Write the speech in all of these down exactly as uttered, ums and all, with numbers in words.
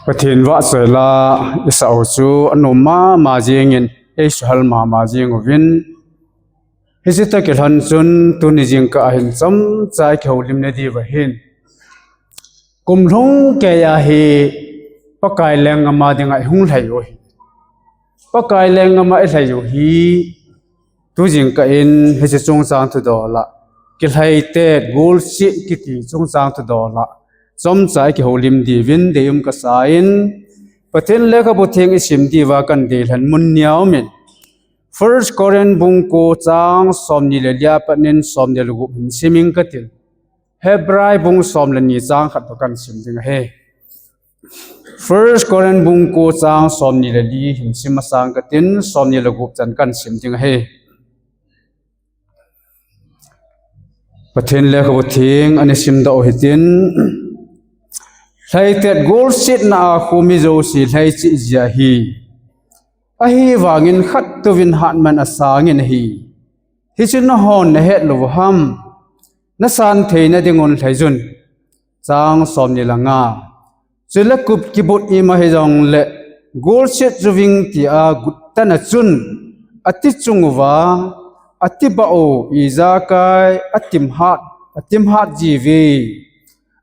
Pathen vahchoi la isah u chu anom mama jingin, eisuhal mama jing uvin. Hiche toh kilhon chun tuni jingkah a hin chomcha ikihoulimna diuva hin, kum lhung keiya hi Pakai lenggam a dinga ihung lhai u hi. Pakai lenggam a ilhai u hi, tu jingkah in hiche chungchang thudol a, kilhaitet golset kiti chungchang thudol a chomcha ikihoulim diuvin deium kasan, Pathen lekhabu theng isim diuva kadei lhon mun neo min, First Corinth bung ko chang somni le li a pat in somni le gup hin simin katin, Hebrai bung som le ni chang khat toh kasim ding ahi. First Corinth bung ko chang somni le li hin sim masang katin, somni le gup chan kasim ding ahi. Pathen lekhabu theng ana simdoh u hitin, lhaitet golsetna a khomi jouse lhaichih jia ahi. Ahivangin khat touvin hatman asangin ahi. Hichu nahon nahet lou u ham? Nasan theina dingun lhaiyun. Chang somni le nga. Chule kup kibut ima hijongle, golset uving tia guttana chun ati chung uva, ati bah u ijakai atim hat, atim hat jiuve.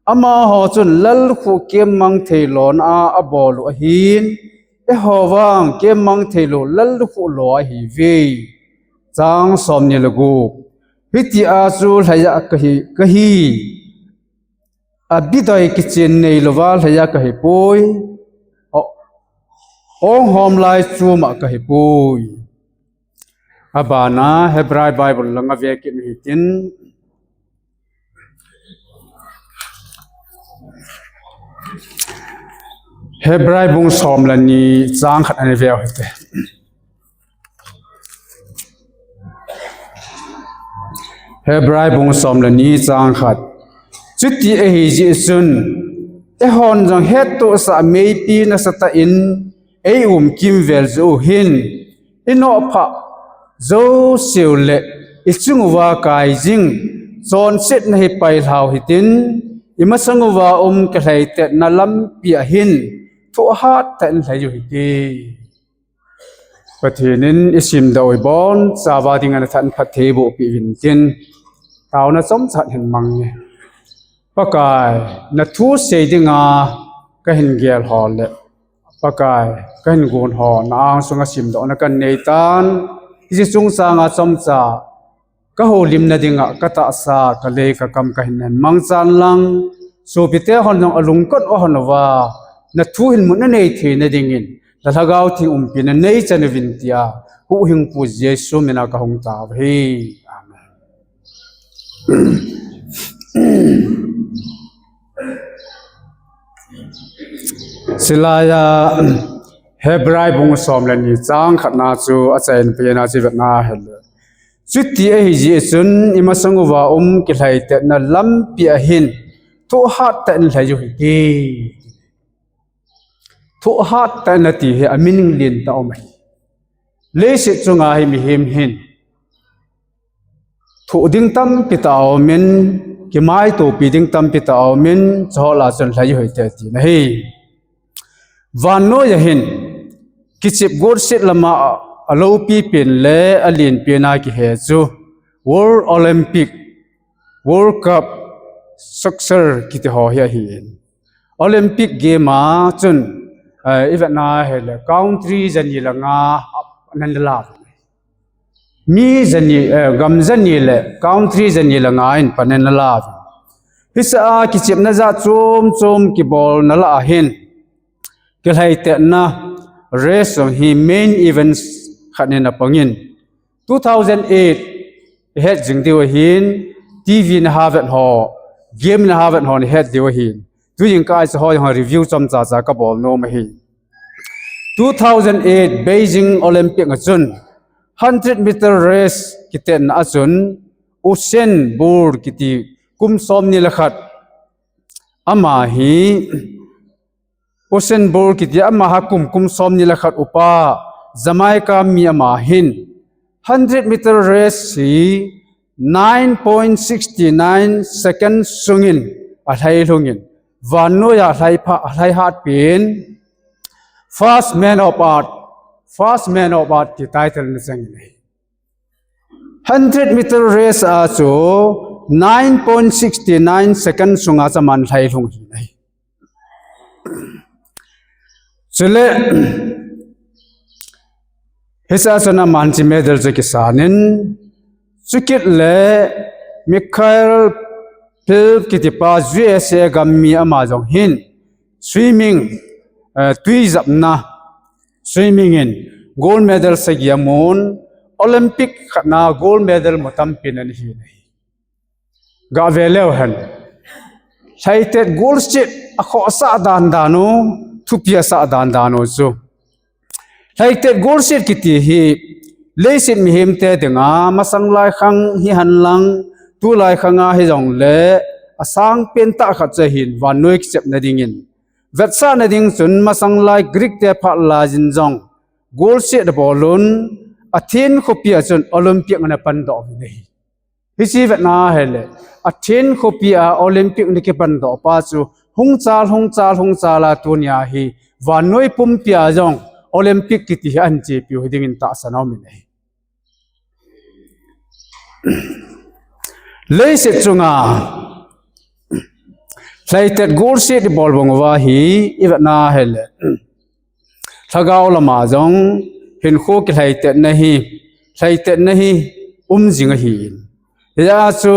Amaho chun lallukhuh kemmang thei lona a abol u ahin, eiho vang kemmang thei lou lallukhuh lo ahiuve. Chang somni le gup. Hitia chu lhaiya kahi, kahi. Abidoi kichen neilouva lhaiya kahipoi. O, ong hom lai chuma kahipoi. Abana Hebrai Bible langa vekit u hitin, Hebrai bung som le ni chang khat ana veu hite. Hebrai bung som le ni chang khat. Chuti ahi jeh chun, eihon jong hettohsah meipi nasatah in eium kimvel jeh u hin, inoh phah jouseu le ichung uva kai jing, chonsetna hi pailhau hitin, imasang uva um kilhaitetna lampi a hin, thoh hattah in lhai u hite. Pathen in isimdoh u ibonchauva dinga nathan phatthei eiboh peh uvin tin, taona chomcha hin mang e. Pakai, nathu sei dinga kahin gel ho le, Pakai, kahin gon ho, na-ang sunga simdohna kahin neitan, hiche chungchanga chomcha kahoulimna dinga katahsa, kalei kakam kahin hen mangchan lang, sopite hon jong alungkot u hon uva, nathu hin mutna nei theina dingin, na Lhagao Theng umpina neichan uvin tia, huhhingpu Jesu mina kahung tao ahi. Amen. Chulaiya Hebrai bung som le ni chang khatna chu achaina pena chu ivetna hile. Chuti ahi jeh chun imasang uva um kilhaitetna lampi a hin thoh hattah in lhai u hite. Thoh hattah in ati hi a meaning lentah um ahi. Leiset chunga hi mihem hin thoh ding tampi tah aumin, kimaitopi ding tampi tah aumin, chuhol a chun lhai u hite tina ahi. Vannoiya hin, kichep golset lama aloupi pen le alen pena kihe chu World Olympic, World Cup, Soccer kiti ho hi ahin. Olympic Game a chun, eh, ivetna hile country jani le nga apan ana la. Mi jani, eh, gam jani le country jani le nga in pan ana la. Hiche a kichepna jat chom chom kibolna lah a hin, kilhaitetna race jong hi main events khat in apangin, two thousand eight ihet jing diu ahin, TV naha vet ho, game naha vet ho nahet diu ahin. Tujingkah a hiche ho jong review chomcha cha kabol nom ahi. Two thousand eight Beijing Olympic a chun, hundred meter race kitetna a chun, Usain Bolt kiti kum somni le khat, ama hi, Usain Bolt kiti ama ha kum, kum somni le khat upa, Jamaica mi ama hin, hundred meter race hi nine point sixty nine seconds sungin alhai lhungin, vannoiya alhai pha, alhai hatpin, First Man of Earth, First Man of Earth ti title ana chang in ahi. Hundred meter race a chu nine point sixty nine seconds sunga chu aman alhai lhung ahi. Chule, hiche a chun aman hiche medal chu akisan in, chukit le Michael Phelps kitipa U S A gam mi ama jong hin swimming, eh, tui japna, swimming in gold medal sagi amun, Olympic khatna gold medal mu tampin ana hin ahi. Gah ve leu hen. Lhaitet golset akhohsah dan dan u, thupi asah dan dan u chu. Lhaitet golset kiti hi, leiset mihemte dinga, masang lai khang hihen lang, tulai khanga hijongle, asangpen tah khat chu ahin, vannoi kichepna dingin. Vetsahna ding chun, masang lai Greek te phat laiyin jong, golset abol un, Athens khopi a chun Olympic ana pandoh uvin ahi. Hiche vetna ahile, Athens khopi a Olympic ana kipandoh pa chu hung chal, hung chal, hung chal a tunia hi vannoi pumpi a jong Olympic kiti hi ahin chepiu hi dingin tahsan aumin ahi. Leiset chunga lhaitet golset ibol bang uva hi, ivetna ahile, lhagao lama jong hinkho kilhaitetna hi, lhaitetna hi um jing ahin. Hijeh a chu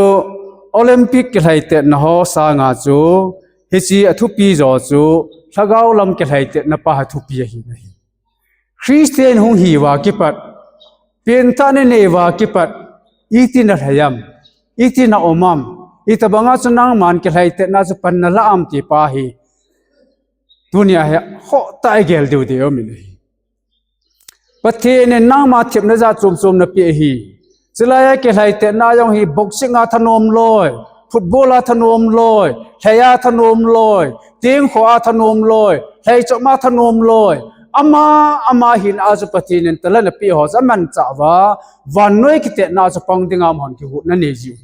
Olympic kilhaitetna ho sanga chu hiche athupi jo chu lhagao lam kilhaitetna pa athupi ahi nahi. Christian hung hiuva kipat, pengthah nanei uva kipat, iti nalhai am, iti na um am, itobanga chu nangman kilhaitetna chu pan nalah am ti pa hi. Tunia hi khohtah a igel diu diu ahi. Pathen in nangma themna jat chom chom napeh ahi. Chulai a kilhaitetna jong hi boxing a thanom loi, football a thanom loi, lhai a thanom loi, tengkho a thanom loi, lhaichom a thanom loi. Ama, ama hina chu Pathen in talent apeh ho chu amanchah uva, vannoi kitetna chu pang dinga amahon kigotna anei jiu.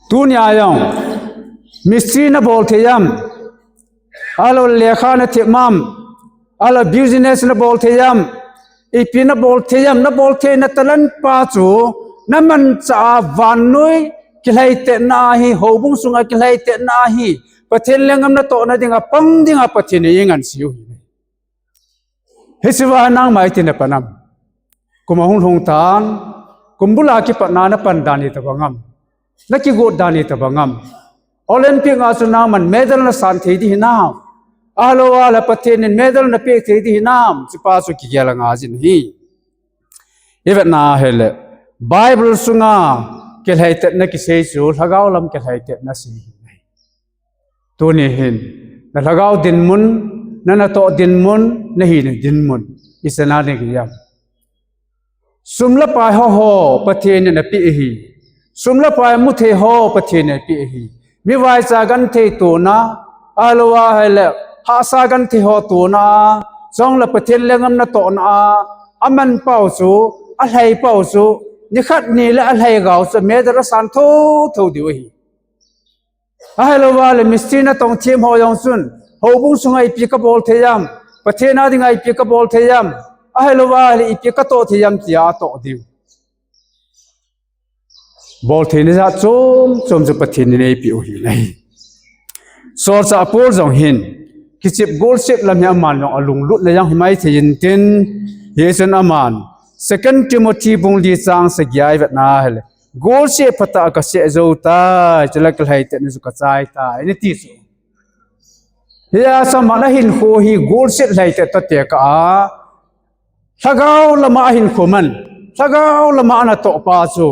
Tunia jong, mistri nabol thei am, ahilou lekha nathem am, ahilou business nabol thei am, ipi nabol thei am, nabol theina talent pa chu, namanchah a vannoi kilhaitetna hi, houbung sunga kilhaitetna hi, Pathen lenggam natohna dinga pang dinga Pathen in eingansei u ahi. Hichea nangma iti napan am. Kum ahung lhung tan, kum bula kipatna napan dan itobang am. Nakigot dan itobang am. Olympic a chu nangman medal nasan thei ding hinam. Ahilou ahile Pathen in medal napeh thei ding hinam. Hichepa chu kigel angai jin ahi. Ivetna ahile, Bible sunga kilhaitetna kisei chu, lhagao lam kilhaitetna sei ahi. Tuni hin, nalhagao dinmun, nanatoh dinmun, nahina dinmun, ichan a nagei am. Sum le pai ho ho, Pathen in apeh ahi. Sum le pai muthei ho, Pathen in apeh ahi. Mi vaicha genthei tona, ahilou ahile, hahsa genthei ho tona, chule Pathen lenggam natohna a, aman pau chu, alhai pau chu, nikhat nile alhai gao chu, medal asan thotho diu ahi. Ahilou ahile mistri natong them ho jong chun, houbung sunga ipi kabol thei am, Pathen a dinga ipi kabol thei am, ahilou ahile ipi katoh thei am tia atoh diu. Boltheina jat chom chom chu Pathen in eipeh u ahi nahi. Solchah Paul jong hin, kichep golset lam hi aman jong alunglutna jong himai thei intin, hichun aman, Second Timothy bung li chang sagi a ivetna ahile, golset phatah a kaseh jou tai, chule kilhaitetna chu kachai tai, nati chu. Hijeh a chu aman ahinkho hi golset lhaitet tah tekah a, lhagao lama ahinkho man, lhagao lama anatoh pa chu,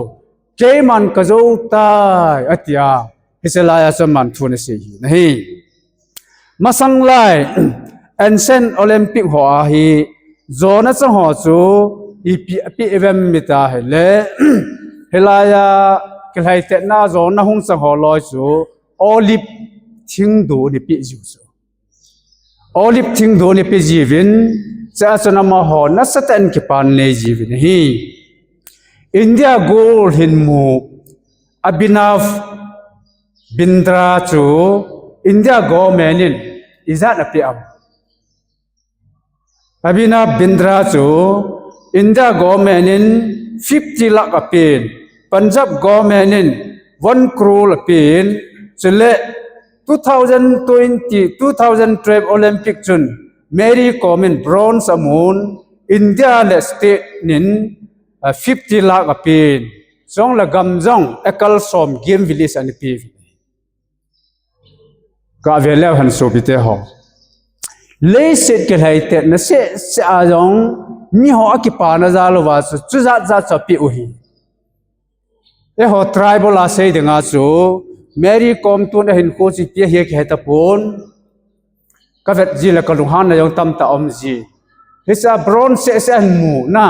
keiman kajou tai, atia, hiche laiya chu aman thu anasei ahi nahi. Masang lai, ancient Olympic ho a hi, jona chang ho chu, ipi, ipi evem iti ahile, hilaiya, kilhaitetna jona hung chang ho loi chu, olive thingdu anapeh jiu chu. Olive thingdu anapeh jiuvin, chua chun amaho nasatah in kipa ananei jiuvin ahi. India gold hin mu Abhinav Bindra chu India government in ijat apeh am? Abhinav Bindra chu India government in fifty lakh apen, Punjab government in one crore apen, chule two thousand twenty, two thousand twelve Olympic chun Mary Kom in bronze amun, India le state nin, ah, fifty lakh apen. Jong le gam jong ekal som game village ana pe. Ka ve leu hen sopite ho. Leiset kilhaitetna seh seh a jong mi ho akipana jal uva chu, chujat jat chu ape u hi. Eiho tribal a sei dinga chu, Mary Kom tun ahinkho chu ipi ahi kihe tapon. Ka vet ji le ka lunghanna jong tamtah aum ji. Hiche a bronze seh seh ahin mu na.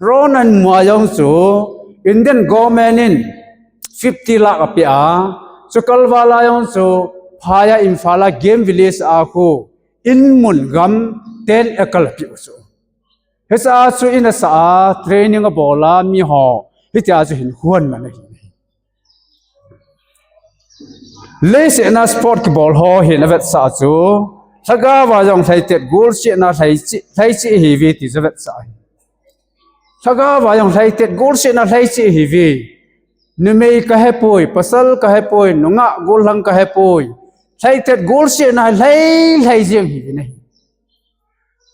Bronze ahin mu a jong chu Indian government in fifty lakh ape a. Chu kalval a jong chu phai a Imphal a game village a khu in mun gam ten acre ape u chu. Hiche a chu in asa a training abol a mi ho. Hitia chu hinkho aman ahi. Leiset a sport kibol ho hin avetsah chu, lhagao a jong lhaitet golsetna lhaicheh, lhaicheh ahiuve ti chu avetsah ahi. Lhagao a jong lhaitet golsetna lhaicheh ahiuve. Numei kahepoi, pasal kahepoi, nungah gollhang kahepoi. Lhaitet golsetna lhai, lhai jeng ahiuve nahi.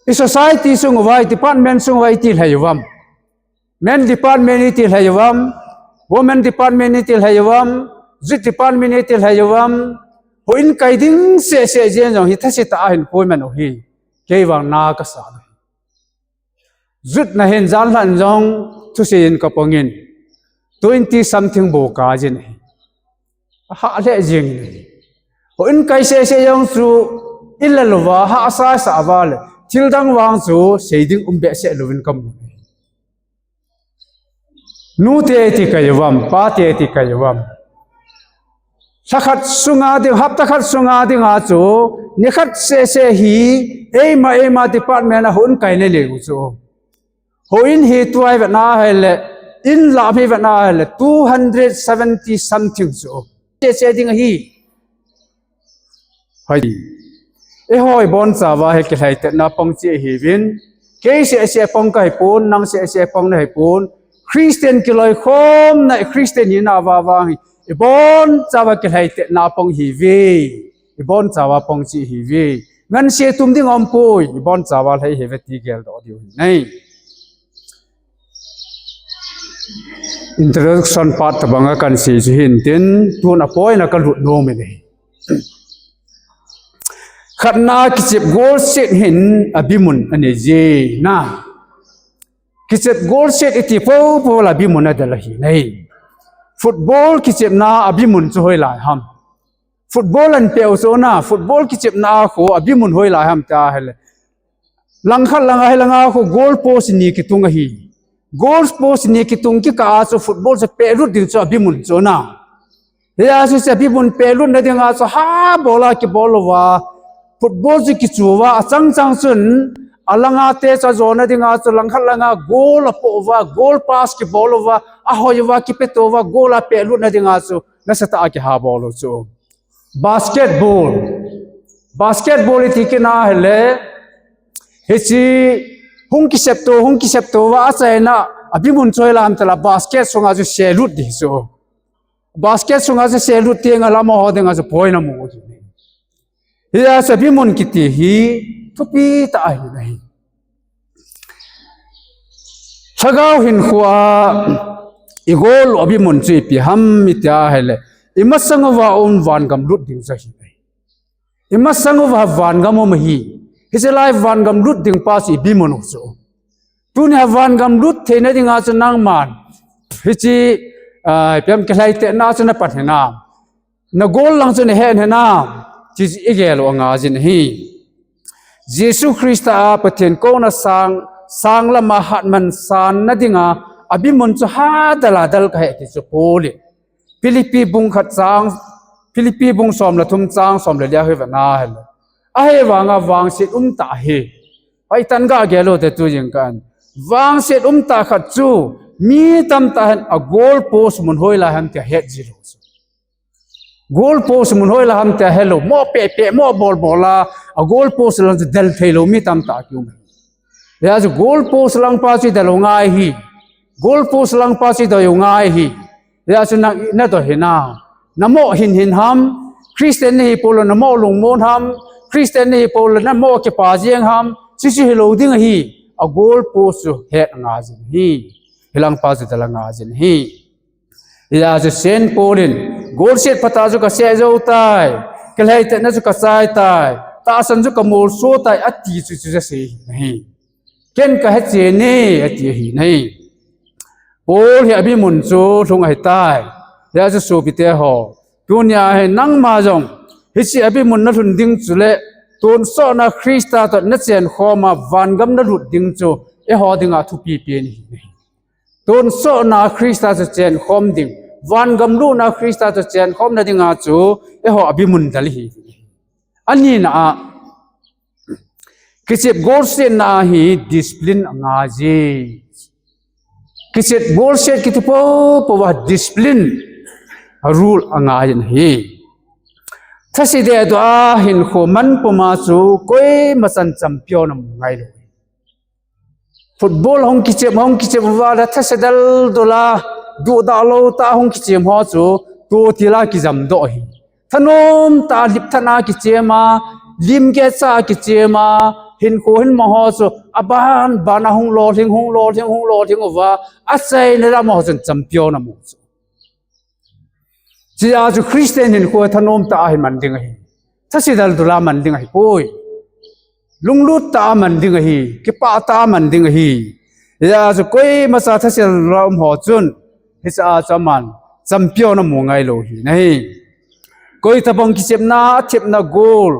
I society sung uva, i department sung uva iti lhai uvam? Men department iti lhai uvam? Women department iti lhai uvam? Youth department iti lhai uvam? Houin kai ding seh seh jeng jong hi thase tah a hinkho iman u hi. Kei vang na kasa. Youth na hin jan lhan jong thusei in kapang in. Twenty something bou kajin ahi. Ahah lheh jeng in ahi. Houin kai seh seh jong chu i lel uva, hahsa sa uva le, thil dang vang chu sei ding um behseh louvin kamu. Nute iti kai uvam, pate iti kai uvam? Lhakhat sunga ding, hapta khat sunga dinga chu, nikhat seh seh hi, eima, eima department a houin kai le le u chu. Houin hi tua i vet na ahile, in lah hi vet na ahile, two hundred seventy something chu. Seh seh ding ahi. Hoi. Eiho ibonchauva hi kilhaitetna pang cheh ahiuvin. Kei seh seh pang kahi pon, nang seh seh pang nahi pon. Christian kiloikhomna, Christian hina a vang hi. Ibonchauva kilhaitetna pang ahiuve. Ibonchauva pang cheh ahiuve. Ngansea tum ding aumpoi, ibonchauva lhai ahiuve ti geldoh diu ahi nai. Introduction part tabanga kahin sei chu hintin, tun a point a kalut nom in ahi. Khatna kichep golset hin abimun anei jin ahi. Kichep golset iti popo la abimun adel ahi nai. Football kichepna abimun chu hoilai ham? Football anpeh u chu na, football kichepna a khu abimun hoilai ham tia ahile. Langkhat langa hi langa khu goal post ni kitung ahi. Goal post ni kitung kikah a chu football chu pehlut ding chu abimun chu na. Hia chu chu abimun pehlutna dinga chu ha bol a kibol uva. Football chu kichu uva, achang chang chun alanga te chu ajona dinga chu langkhat langa goal apoh uva, goal pass kibol uva, ahoi uva, kipeto uva, goal a pehlutna dinga chu nasatah a kiha bol u chu. Basketball. Basketball iti kit na ahile, hiche hung kisepto, hung kisepto uva achaina, abimun chu hoilai ham tile basket sunga chu selut ding chu. Basket sunga chu selut tengle amaho dinga chu point amu. Hia chu abimun kiti hi thupi tah ahi nai. Lhagao hinkhoa i goal u abimun chu ipi ham iti ahile, imasang uva um vangam lut ding chu ahi nai. Imasang uva vangam um ahi. Hiche lai vangam lut ding pa chu ibimun u chu. Tunia vangam lut theina dinga chu nangman hiche, ah, ipi ham kilhaitetna chu napan hinam? Na goal lang chu nahet hinam? Ti chu igel u anga jin ahi. Jesu Christa a Pathen kouna sang, sang lama hatman sanna dinga abimun chu hadal hadal kahe ti chu Paul in Philippi bung khat chang, Philippi bung som le thum chang som le li a hi vet na ahile. Ahivanga vangset umtah ahi. Hoitah in ga gel u te tu jing kan. Vangset umtah khat chu Mi tamtah hin a goal post mun hoilai ham tia het ji lou chu. Goal post mun hoilai ham tia helou. Mo pe pe, mo bol bol a, a goal post lang chu del thei lou mi tamtah kium. Hijeh chu goal post lang pa chu del u ngai hi. Goal post lang pa chu del u ngai hi. Hijeh chu nang nadou hinam. Namo hin hin ham. Christian nahi polo namo lungmon ham. Christian nahi polo namo kipa jeng ham. Chuche hilou ding ahi. A goal post chu het ngai jing hi. Hilang pa chu del ngai jing hi. Hijeh chu Saint Paul in, golset phatah chu kaseh jou tai, kilhaitetna chu kachai tai, tahsan chu kamolso tai, ati chu chu asei ahi. Ken kahe cheh e, ati ahi nai. Paul hi abi mun chu lhung ahitai. Hijeh chu sopite ho, tunia hi nangma jong, hiche abi mun nalhun ding chule, tonsot na Christa toh nachenkhom a, vangam nalut ding chu, eiho dinga thupi pen ahi nai. Tonsot na Christa chu chenkhom ding. Vangam lutna Christa chu chenkhom na dinga chu eiho abi mun del hi. Anina a, kichep golsetna hi discipline angai ji. Kichep golset kiti popo a discipline rule angai ahi. Thase deh dua hinkho man puma chu koima chan champion amu ngai lou. Football hung kichep, hung kichep uva le thase del dol a, duhdah lou tah a hung kichem ho chu, tu tila kijam doh ahi. Thanom tah a lipthat a kichem a, limgeh cha a kichem a, hinkho hin mo ho chu, aban ban a hung lolhing, hung lolhing, hung lolhing uva, achaina lam ho chun champion amu chu. Hijeh chu Christian hinkho thanom tah a hi man ding ahi. Thase del dol a man ding ahipoi. Lunglut tah a man ding ahi. Kipah tah a man ding ahi. Hijeh chu koima cha thase del dol a um ho chun. Hiche a chu aman champion amu ngai lou hi nai. Koi tabang kichepna, athepna goal.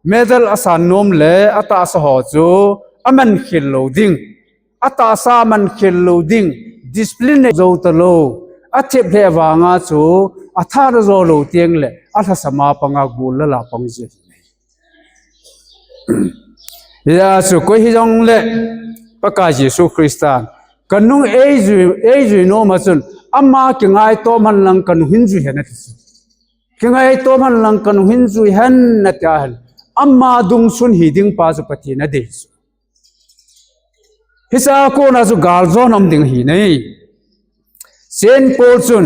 Medal asan nom le, atahsa ho chu, aman khel lou ding. Atahsa man khel lou ding, discipline nei jou talou, athep lheh vanga chu, athat ajo lou teng le, alhasam a panga goal la la pang ji. Hijeh chu koi hijongle, Pakai Jesu Christa, kanung eijui, eijui nom a chun, ama kingaitom hen lang kanung hin jui hen ati chu. Kingaitom hen lang kanung hin jui hen ati a hen. Ama dungchun hi ding pa chu Pathen adei chu. Hiche a kona chu galjona um ding ahi nai. Saint Paul chun,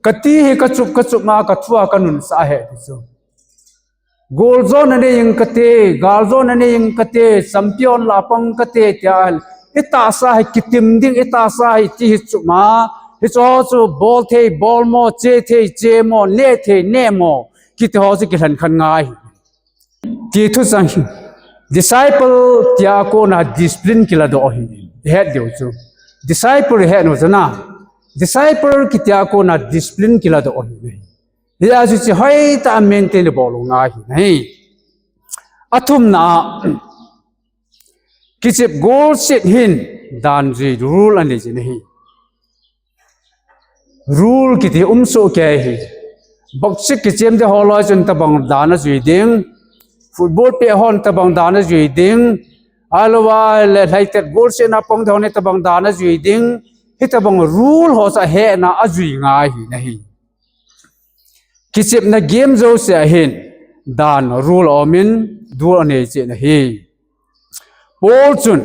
kati hi kachup kachup ma kathua kanunsah ahi ti chu. Galjona nei ing kate, galjona nei ing kate, champion la pang kate tia ahile. Itahsa hi kitim ding, itahsa hi ti hi chup ma. Hiche ho chu bol thei, bol mo, che thei, che mo, neh thei, neh mo. Kiti ho chu kilhen khen ngai. Ti thuchang hi, disciple tia kona discipline kiladoh ahi. Het diu chu. Disciple het u chu na. Disciple kitia kona discipline kiladoh ahi. Hijeh chu hiche hoitah a maintain bol u ngai ahi nai. Athumna a, kichep golset hin dan jui rule anei jin ahi. Rule kiti um soh kei hi. Boxing kichem te ho loi chun tabang dan ajui ding. Football peh hon tabang dan ajui ding. Ahilouva le lhaitet golsetna pang te hon tabang dan ajui ding. Hitabang rule ho chu ahena ajui ngai ahi nai. Kichepna game jouse a hin dan rule aum in rule anei cheh ahi. Paul chun,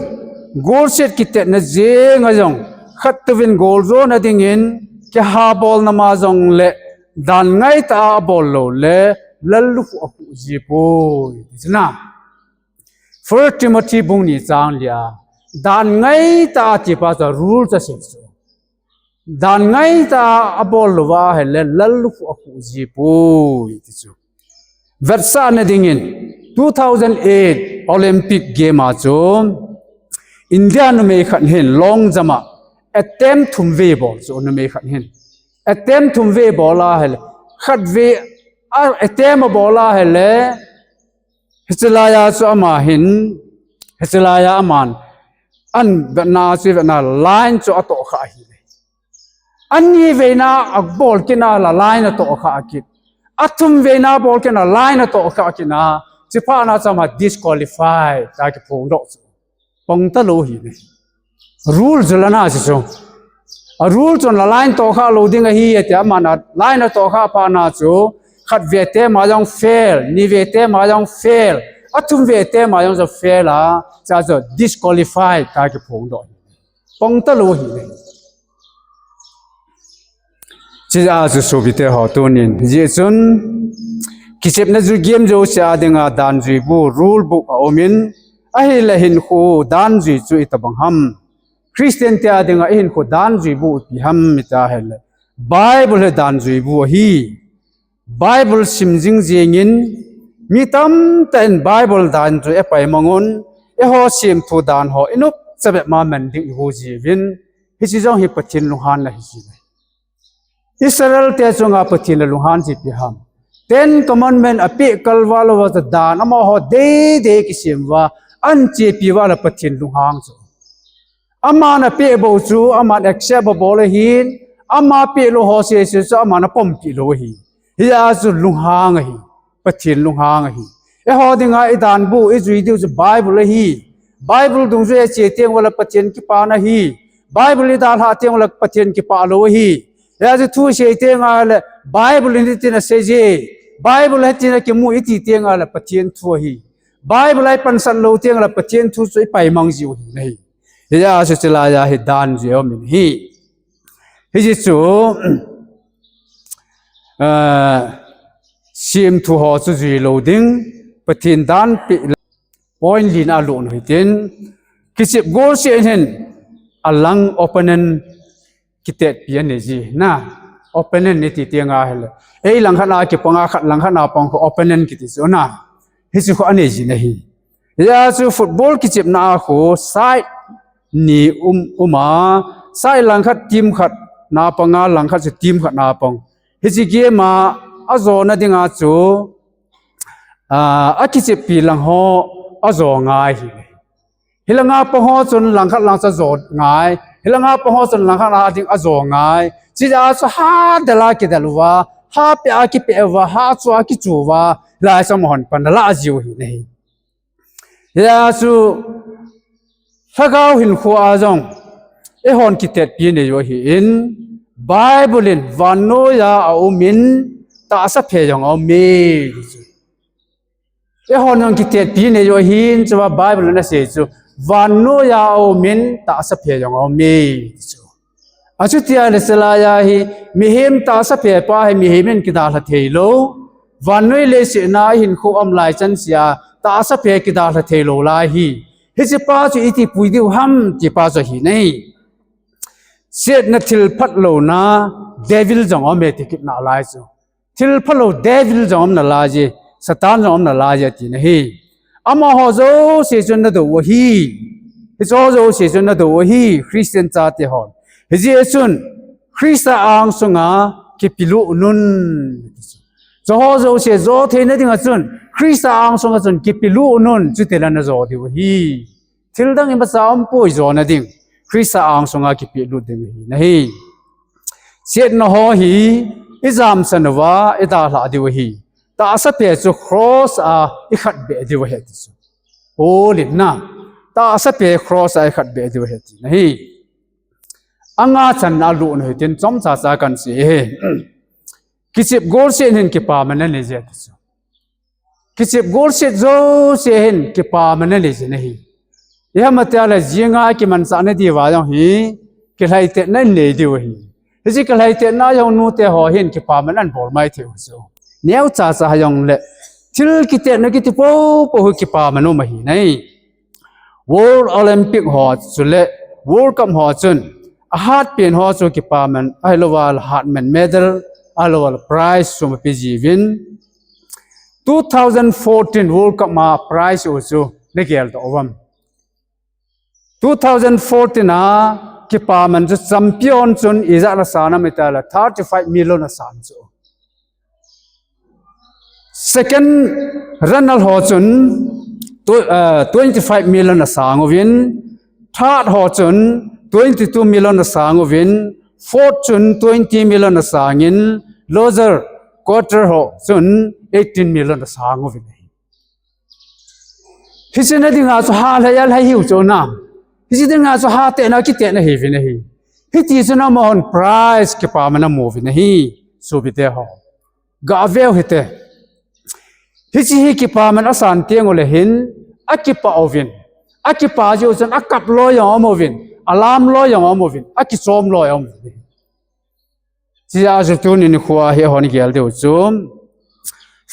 golset kitetna jenga jong, khat uvin gol jona dingin, kiha bolna ma jongle, dan ngaitah a abol lou le, lallukhuh akhuh ji poi. Ti chu na. First Timothy bung ni chang li a, dan ngaitah a ti pa chu rule chu asei chu. Dan ngaitah a abol louva ahile, lallukhuh akhuh ji poi, ti chu. Vetsahna dingin, two thousand eight Olympic Game a chu, India numei khat hin long jump a, attempt thum vei bol chu numei khat hin. Attempt thum vei bol ahile, khat vei, a, attempt abol ahile, hiche laiya chu ama hin, hiche laiya aman, an vetna chu vetna line chu atoh kha ahi. Ani veina abol kit na la line atoh kha kit. Athum veina abol kit na line atoh kha kit na. Chuphat na chu ama disqualify tia kiphongdoh chu. Pang talou ahi nai. Rule chu la na chu chu. A rule chun a line toh kha lou ding ahi, ati a, aman a line atoh kha phat na chu, khat vei te ma jong fail, ni vei te ma jong fail, a thum vei te ma jong chu fail a, cha chu disqualify ta kiphong doh. Pang ta lou hi le. Chia chu sopite ho tunin. Hijeh chun, kichepna jui game jouse a dinga dan jui bu, rule book a um in, ahile hinkho dan jui chu itobang ham. Christian te a dinga i hinkho dan jui bu ipi ham iti a hile, Bible hi dan jui bu ahi. Bible sim jing jing in, mi tamtah in Bible dan chu epai mang un, eiho semthu dan ho i nop chabep ma man ding i hu jiuvin, hiche jong hi Pathen lunghanna hi ji. Israel te chunga Pathen in alunghan ji ipi ham. Ten Commandment apeh kalval uva chu dan amaho deidei kisem uva, ahin chepi uva le Pathen lunghang chu. Aman apeh bou chu, aman accept abol ahin, ama peh lou ho sese chu, aman apom peh lou ahi. Hia chu lunghang ahi. Pathen lunghang ahi. Eiho dinga i dan bu, i jui diu chu Bible ahi. Bible dungjui a che teng uva le Pathen kipana ahi. Bible i dalha teng uva le Pathen kipah lou ahi. Hia chu thu sei teng a le Bible in hitin asei je. Bible hitin akimu iti teng a le Pathen thu ahi. Bible a i pansat lou teng a le Pathen thu chu i pai mang jiu ahi nahi. Hia chu chulai a hi dan jui um in ahi. Hijeh chu, ah, semthu ho chu jui lou ding, Pathen dan peh point li na a lut u hitin, kichep golseh in hin alang opponent kitetpi anei ji na, opponent iti teng a hile. Ei langkhat a kipang a khat langkhat a pang khu opponent kiti chu na. Hichu khu anei ji nahi. Hia chu football kichepna a khu side ni um, um a, side langkhat team khat na pang a, langkhat chu team khat na pang. Hiche game a, ajona dinga chu, ah, akicheppi lang ho ajo ngai hi. Hilanga pang ho chun langkhat lang chu ajo ngai. Hilanga pang ho chun langkhat a ding ajo ngai. Chia chu ha del a kidel uva, ha peh a kipeh uva, ha chu a kichu uva, hilai chu amahon pan ala jiu hi nahi. Hia chu, lhagao hinkho a jong, eihon kitetpi nei u ahin, Bible in vannoiya aum in, tahsa phe jong aum e, ti chu. Eihon jong kitetpi nei u ahin, chua Bible in asei chu, vannoiya aum in, tahsa phe jong aum e, ti chu. Achuti ahile chulai a hi, mihem tahsa phe pa hi mihem in kidalha thei lou. Vannoi leiset a i hinkho um lai chan sea, tahsa phe kidalha thei lou lai hi. Hiche pa chu iti pui diu ham ti pa chu ahi nahi. Sietna thil phatlouna, devil jong aum e ti kit nalai chu. Thil phalou devil jong aum nalai e, Satan jong aum nalai e tina ahi. Amaho jouse chun nadou u ahi. Hicheho jouse chun nadou u ahi, Christian chate hon. Hijeh chun, Christa angsunga kipelut un. Hicheho jouse jo theina dinga chun, Christa angsunga chun kipelut un, chutile najo diu ahi. Thil dang imacha umpoi jona ding. Christa angsunga kipelut ding ahi nahi. Sietna ho hi, ijamsan uva, idalha diu ahi. Tahsa phe chu cross a ikhatbeh diu ahi ti chu. Paul in na. Tahsa phe cross a ikhatbeh diu ahi tina ahi. Anga channa alut u hitin chomcha cha kahin sei e. Kichep golseh in hin kipaman anei je ti chu. Kichep golseh jouse hin kipaman anei jin ahi. Ipi ham itile jing a kimanchah nadiuva jong hi, kilhaitetna inei diu ahi. Hiche kilhaitetna jong nute ho hin kipaman ahin bol mai thei u chu. Neocha cha hijongle, thil kitetna kiti poupou hi kipaman um ahi nahi. World Olympic ho chule World Cup ho chun ahatpen ho chu kipaman, ahilouva hatman medal, ahilouva prize sum ape jiuvin. Two thousand fourteen World Cup ma prize u chu nagel doh uvam. Two thousand fourteen a kipaman chu champion chun ijat asan am itile thirty-five million asan chu. Second runner ho chun tw-, ah, twenty-five million asang uvin, third ho chun twenty-two million asang uvin, fourth chun twenty million asangin, loser quarter ho chun eighteen million asang uvin. Hiche na dinga chu ha lhai a lhai hiu chu na. Hiche dinga chu hatehna kitetna hiuvin ahi. Hiti chun amahon prize kipaman amu uvin ahi, sopite ho. Gaveu hite. Hiche hi kipaman asan teng uleh hin, akipah uvin. Akipah jeh u chun akap loi jong aum uvin, alam loi jong aum uvin, akichom loi aum uvin. Hiche a chu tuni nikho a hi eihon igel diu chu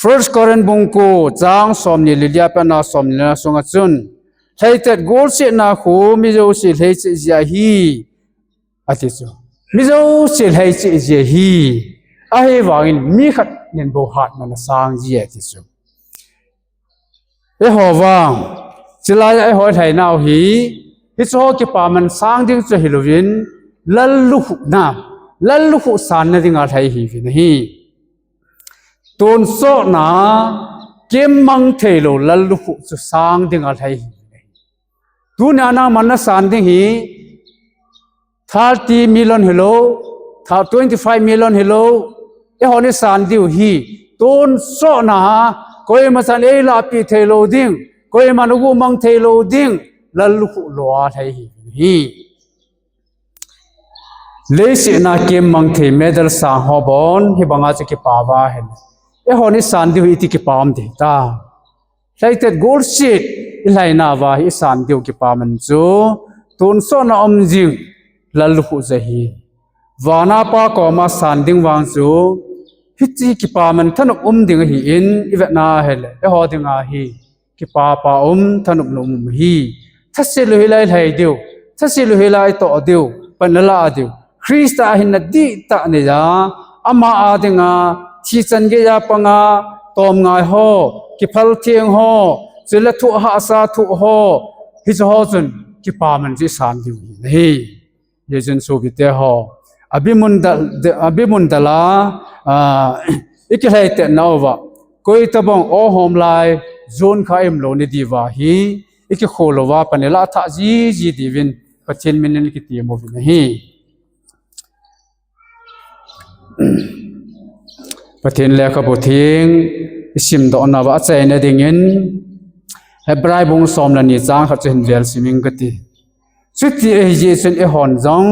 First Corinth bung ko chang somni le li a pat a somni le nga sunga chun, lhaitet golsetna khu mi jouse lhaicheh jeh ahi, ati chu. Mi jouse lhaicheh jeh ahi. Ahivangin mi khat nin bou hatna ana sang ji e ati chu. Eiho vang, chulai a eiho lhainau hi, hiche ho kipaman sang ding chu hilouvin, lallukhuhna, lallukhuh sanna dinga lhai ihiuvin ahi. Tonsotna, kemmang theilou lallukhuh chu sang dinga lhai ihiuvin ahi. Tunia nangman nasan ding hi, thirty million hilou, tha-, twenty-five million hilou, eihon isan diu hi, tonsotna, koima chan eilahpeh theilou ding, koiman aguhmang theilou ding, lallukhuh lou a lhai ihiuvin ahi. Leiset a kemmang thei medal sang ho bon, hibanga chu kipah uva ahile, eihon isan diu hi iti kipah um ding ta. Lhaitet golset ilhainauva hi isan diu kipaman chu, tonsotna um jing, lallukhuh jeh ahi. Vana Pa koma san ding vang chu, hiche kipaman thanop um ding ahin, ivetna ahile, eiho dinga hi, kipah pah um, thanop nop um ahi. Thaset u hila ilhai diu, thaset u hila itoh diu, pan ilah diu. Christa a hinna dihtah neiya, ama a dinga, thi chan geiya panga, tomngai ho, kiphal theng ho, chule thoh hahsa thoh ho, hiche ho chun, kipaman chu isan diu ahi. Hijeh chun sopite ho, abimundal, abimundal a, ah, ikilhaitetnauva, koitabang o hom lai, jon kha imlou ni diuva hi, ikikhol uva pan ilah thah jiji diuvin, Pathen minin ikitemu uvin ahi. Pathen lekhabu theng, isimdohnauva achaina dingin, Hebrai bung som le ni chang khat chu hin vel sim inge kati. Chuti ahijeh chun eihon jong,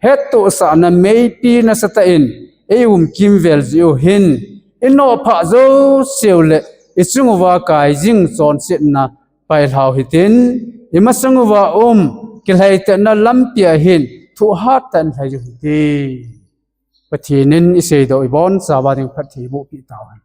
hettohsahna meipi nasatah in, eium kimvel jeh u hin, inoh phah jouseu le, ichung uva kai jing chonsetna pailhau hitin, imasang uva um, kilhaitetna lampia hin, thohhat tah in lhai u hite. Pathen in iseidoh ibonchauva ding phatthei bohpeh tauhen.